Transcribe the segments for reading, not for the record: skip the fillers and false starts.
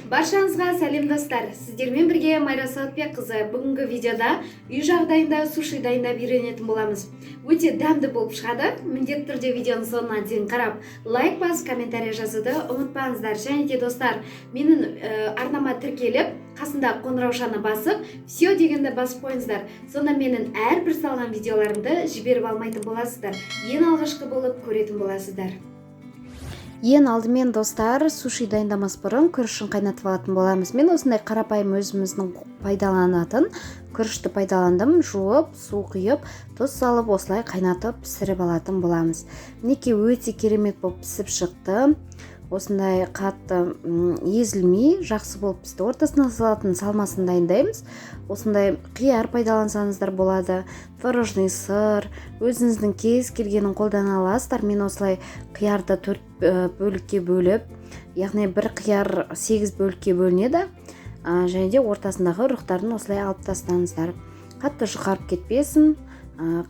Баршаңызға сәлем достар. Сіздермен бірге Майра Сауытбекқызы. Бүгінгі видеода үй жағдайында суши дайындап үйренетін боламыз. Өте дәмді болып шығады. Міндетті түрде видеоның соңына дейін қарап, лайк басып, комментарий жазуды ұмытпаңыздар. Және де достар, менің арнама тіркеліп, қасында қоңыраушаны басып, все дегенді басып қойыңыздар. Сонда менің әрбір салған видеоларымды жіберіп алмайтын боласыздар. Ең алғашқы болып көретін боласыздар. Ең алдымен достар, суши дайындамас бұрын күрішін қайнатып алатын боламыз. Мен осындай қарапайым өзіміздің пайдаланатын күрішті пайдаландым. Жуып, су құйып, тұз салып осылай қайнатып пісіріп алатын боламыз. Мінекей өте керемет болып пісіп шықты. Осындай қатты езілмей жақсы болып пісті. Ортасына салатын салмасын дайындаймыз. Осындай қияр пайдалансаңыздар болады, творожный сыр, өзіңіздің кез келгенін қолдана аласыздар. Мен осылай қиярды 4 бөлікке бөліп, яғни бір қияр 8 бөлікке бөлінеді. Және де ортасындағы ұрықтарын осылай алып тастаңыздар. Қатты жұқарып кетпесін,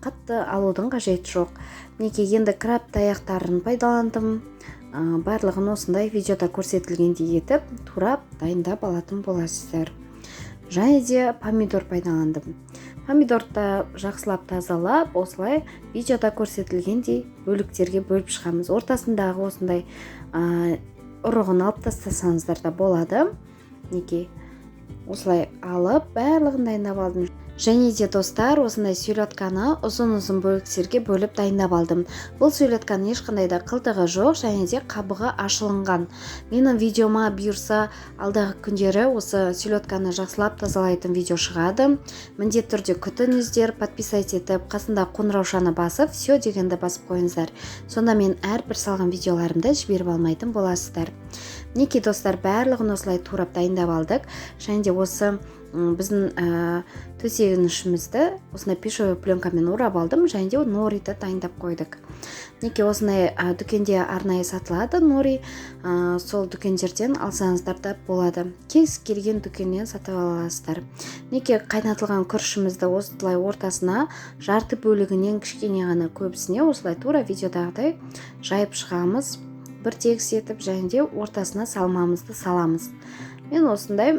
қатты алудың қажеті жоқ. Мінекей енді краб таяқтарын пайдаландым. Барлығын осындай видеода көрсетілгендей етіп турап дайындап алатын боласыздар. Және де помидор пайдаландым. Помидорды жақсылап тазалап, осылай видеода көрсетілгендей бөліктерге бөліп шығамыз. Ортасындағы осындай ұрығын алып тастасаңыздар да болады. Мінекей осылай алып барлығын дайындап алдым. Және де достар, осындай селедканы ұзын-ұзын бөліктерге бөліп дайындап алдым. Бұл селедканың ешқандай да қылтығы жоқ және де қабығы ашылынған. Менің видеома бұйырса алдағы күндері осы селедканы жақсылап тазалайтын видео шығады. Міндетті түрде күтіңіздер, подписать етіп, қасында қоңыраушаны басып, все дегенді басып қойыңыздар. Сонда мен әрбір салған видеоларымды жіберіп алмайтын боласыздар. Мінекей достар, барлығын осылай турап дайындап алдық. Және де осы біздің төсегінішімізді осындай пищевой пленкамен орап алдым және де нориді дайындап қойдық. Мінекей осындай дүкенде арнайы сатылады нори, сол дүкендерден алсаңыздар да болады. Кез келген дүкеннен сатып ала аласыздар. Мінекей қайнатылған күрішімізді осылай ортасына жарты бөлігінен кішкене ғана көбісіне осылай тура видеодағыдай жайып шығамыз. Бір тегіс етіп және де ортасына салмамызды саламыз. Мен осындай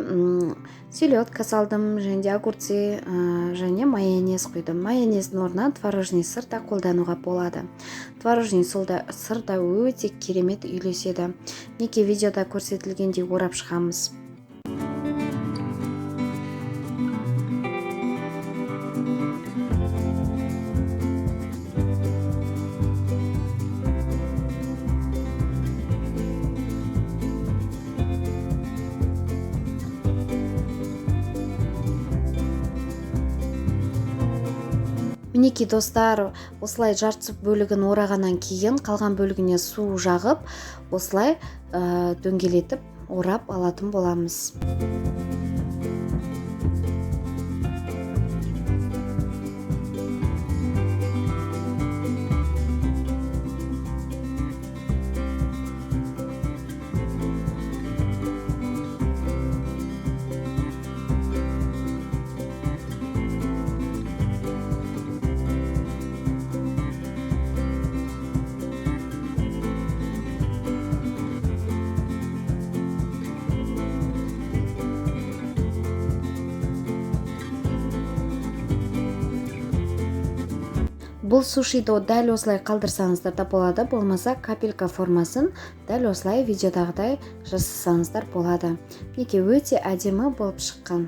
селедка салдым, және де огурцы, және майонез құйдым. Майонездің орнына творожный сыр да қолдануға болады. Творожный сыр да өте керемет үйлеседі. Мінекей видеода көрсетілгендей орап шығамыз. Мінекей достар, осылай жарты бөлігін орағаннан кейін қалған бөлігіне су жағып, осылай дөңгелетіп орап алатын боламыз. Бұл сушиді дәл осылай қалдырсаңыздар да болады, болмаса капелька формасын дәл осылай видеодағыдай жасасаңыздар болады. Мінекей өте әдемі болып шыққан.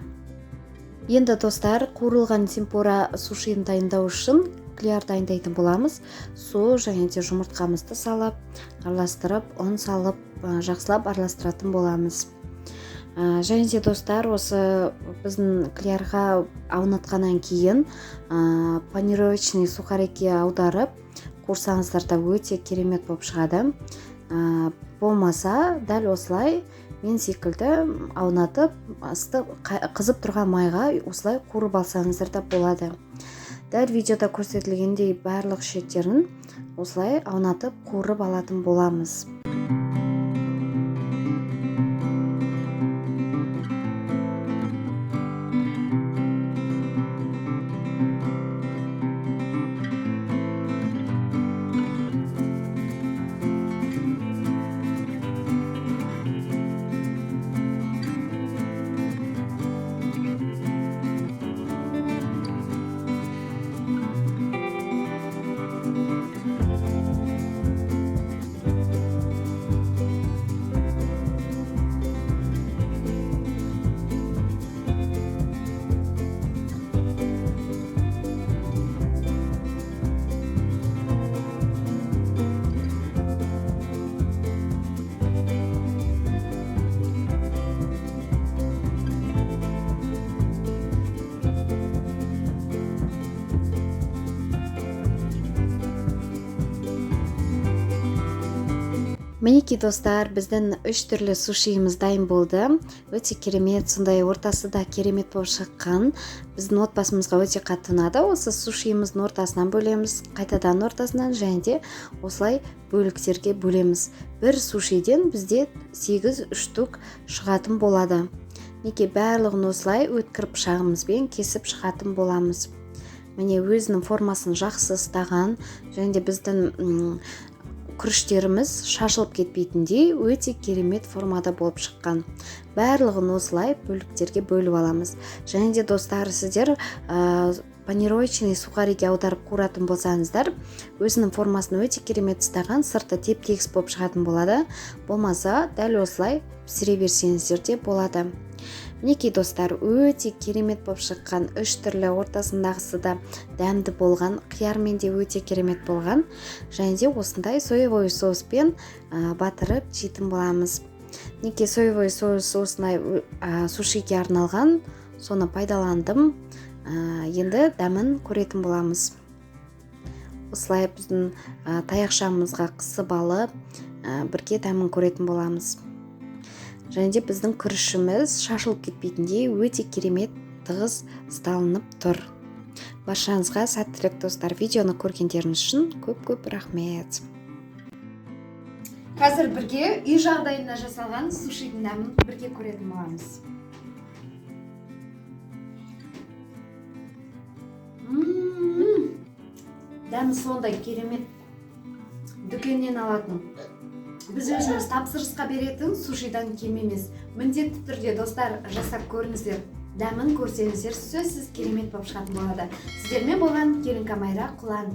Енді достар, қуырылған темпура сушиін дайындау үшін кляр дайындайтын боламыз. Су және де жұмыртқамызды салып, араластырып, ұн салып, жақсылап араластыратын боламыз. Және де достар, осы біздің клярға аунатқаннан кейін, панировочный сухарики аударып қуырсаңыздар да өте керемет болып шығады. Болмаса дәл осылай мен секілді аунатып, қызып тұрған майға осылай қуырып алсаңыздар да болады. Дәл видеода көрсетілгендей барлық шеттерін осылай аунатып қуырып алатын боламыз. Мінекей, достар, біздің үш түрлі сушиіміз дайын болды. Өте керемет, сондай ортасы да керемет болып шыққан. Біздің отбасымызға өте қатты ұнады. Осы сушиіміздің ортасынан бөлеміз, қайтадан ортасынан және де осылай бөліктерге бөлеміз. Бір сушиден бізде 8 штук шығатын болады. Мінекей, барлығын осылай өткір пышағымызбен кесіп шығатын боламыз. Міне, өзінің формасын жақсы ұстаған және де біздің күріштеріміз шашылып кетпейтіндей өте керемет формада болып шыққан. Барлығын осылай бөліктерге бөліп аламыз. Және де, достар, сіздер панировочный сухариге аударып қуыратын болсаңыздар, өзінің формасын өте керемет ұстаған, сырты теп-тегіс болып шығатын болады. Болмаса, дәл осылай пісіре берсеңіздер де болады. Мінекей, достар, өте керемет болып шыққан үш түрлі, ортасындағысы да дәмді болған, қиярмен де өте керемет болған. Және де осындай соевый соуспен батырып жейтін боламыз. Мінекей, соевый соус осындай сушиге арналған, соны пайдаландым. Енді дәмін көретін боламыз. Осылай біздің таяқшамызға қысып алып, бірге дәмін көретін боламыз. Және де біздің күрішіміз шашылып кетпейтіндей өте керемет тығыз ұсталынып тұр. Баршаңызға сәттілік, достар. Видеоны көргендеріңіз үшін көп-көп рахмет. Қазір бірге үй жағдайында жасалған сушидің дәмін бірге көретін боламыз. Дәмі сондай керемет, дүкеннен алатын, біз өзіміз тапсырысқа беретін сушидан кем емес. Міндетті түрде, достар, жасап көріңіздер, дәмін көрсеңіздер, сөзсіз керемет болып шығатын болады. Сіздермен болған Келінка Майра Құлан.